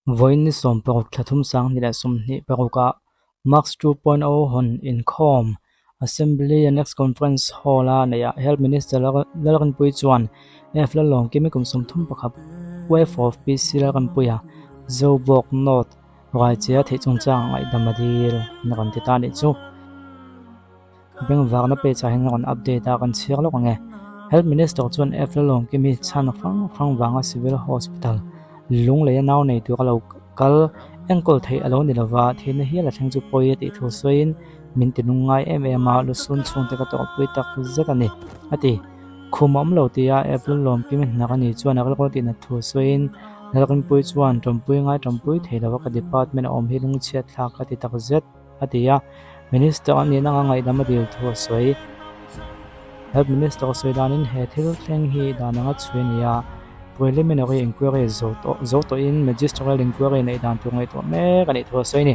Vawiin ni 16 thla thum 2026 ah Marks 2.0 hawn inkhawm Assembly Annex Conference Hall a neih ah Health Minister Lalrinpuii chuan F Lalawmkimi kum 31 wife of PC Lalrinpuia Zobawk North Raichea theih chungchang ngaihdam a dil an rawn ti ta a nih chu. Bengvarna page ah hian rawn update a kan chhiar lawk ang e. Health Minister chuan F Lalawmkimi chhan hrang hrang vanga Civil Hospital Lungleia nau nei tur a lo kal enkawl theih a lo ni lova, thihna hial a thleng chu pawi a tih thu sawiin min ti nung ngai em em a, lusun chhungte ka tawrhpui tak zet a ni, a ti. Khum a awm lo tia F Lalawmkimi hnar a ni chuan a rilru tihna thu sawiin Lalrinpuii chuan tawmpui ngai tawmpui thei lova ka department a awm hi lungchhiat thlak ka ti tak zet. a ti a, Minister a nihna anga ngaihdam a dil thu a sawi. Health Minister sawi danin he thil thleng hi dan anga chhui a ni a, preliminary inquiry zo tawh zo tawhin magisterial inquiry neih dan tur ngaihtuah mek a nih thu a sawi a ni.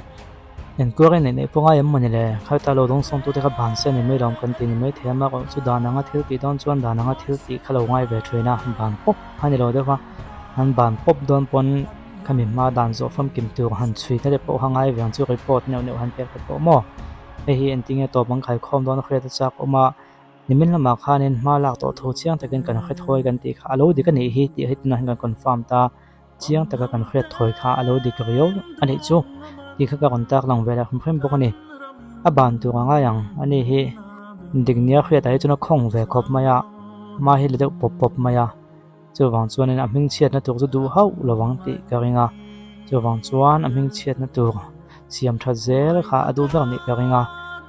Inquiry neih neih pawh ngai em mawni le? Khalta lo dawng sawngtute kha ban se ni mai lo kan ti ni mai thei a, amaherawh chu dan anga thil tih dawn chuan dan anga thil tih kha lo ngai ve thin a, ban pawp a ni lo deuh a, an ban pawp dawn pawn Khami hma dan zawh famkim tur han chhui na te pawh kha ngai ve ang chu report neuh neuh han pek te pawh maw. Hei hi engtinge tawp an khaikhawm dawn a hriat a chak awm a, nimin lamah khanin hma lak tawh thu chiang takin kan hre thawi kan tih kha a lo dik a nih hi tih hi tunah hian kan confirm ta, chiang taka kan hriat thawi kha a lo dik riau a nih chu tih kha ka rawn tak lang ve leh hrim hrim bawk a ni. A ban tur a ngai ang a ni hi dik nia hriatah hi chuan a khawng ve khawp mai a, hma hi la deuh pawp pawp mai a. Chuvang chuanin a hmingchhiatna tur chu duh hauh lo ang tih ka ring a, chuvang chuan a hmingchhiatna tur siam that zel kha a duh ber nih ka ring a,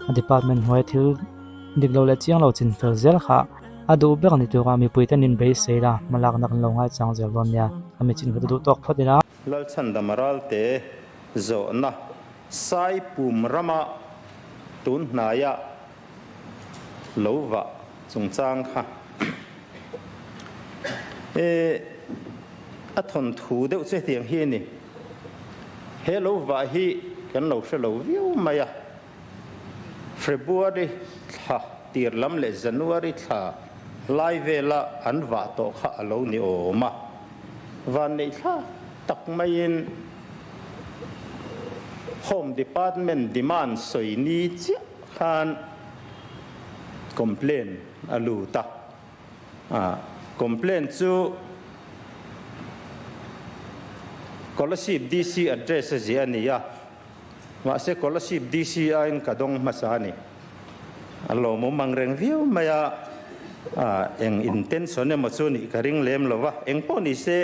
a department hnuaia thil dik lo leh chiang lo chin fel zel kha a duh ber ni tura mipui ten in beisei la, hmalakna kan lo ngaichang zel dawn nia, a mi chin kha chu duh tawk phawt ila. Lalchhandama Ralte zawhna Saipum rama tun hnaia lo vah chungchang kha e a thawnthu deuh che tiang hi a ni. He lo vah hi kan lo hre lo viau mai a, February thla tir lam leh January thla lai vela an vah tawh kha a lo ni awm a, vanneih thlak tak maiin Home Department demand sawi ni chiah khan complaint a lut a, complaint chu Kolasib DC address a ziah a ni a, mahse Kolasib DC aiin ka dawng hmasa a ni. A lawmawm ang reng viau mai a, eng intention emaw chu nih ka ring lem lo va, eng pawh ni se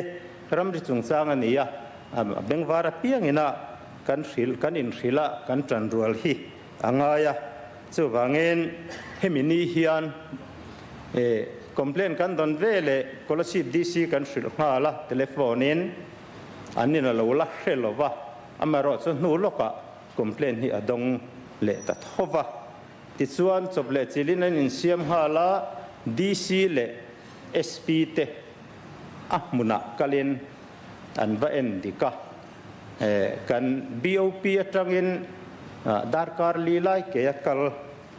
ramri chungchang a ni a, a bengvar apiangin a kan hrilh kan inhrilh a, kan tanrual hi a ngai a, chuvangin hemi ni hian complaint kan dawn ve leh Kolasib DC kan hrilh nghal a, telephone in an in a lo la hre lo va, amaherawh chu hnu lawkah complaint hi a dawng leh ta tho va. Tichuan chawp leh chilhin an insiam nghal a, DC leh SP te a hmunah kalin an va en dik a. Kan BOP atangin darkar li lai ke a kal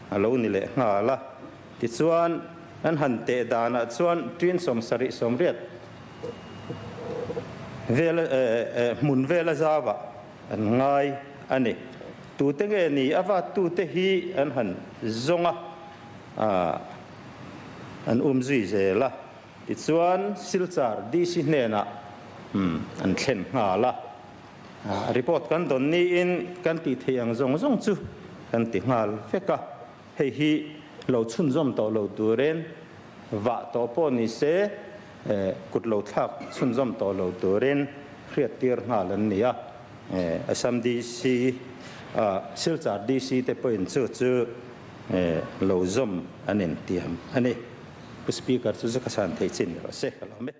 a lo ni leh nghal a. Tichuan, an han teh danah chuan ṭin 70 80 vel hmun vela zauah an ngai a ni. Tute nge ni a vattute hi an han zawng a, an umzui zel a. Tichuan, Silchar DC hnenah an thlen nghal a, report kan dawn niin kan tih theih ang zawng zawng chu kan ti nghal vek a, hei hi lo chhunzawm tawh lo turin vah tawh pawh ni se kut lo thlak chhunzawm tawh lo turin hriattir nghal an ni a, Assam DC, Silchar DC te pawhin chu chu lo zawm an intiam a ni. Pu Speaker chu zu ka san thei chin rawh se ka lawm e.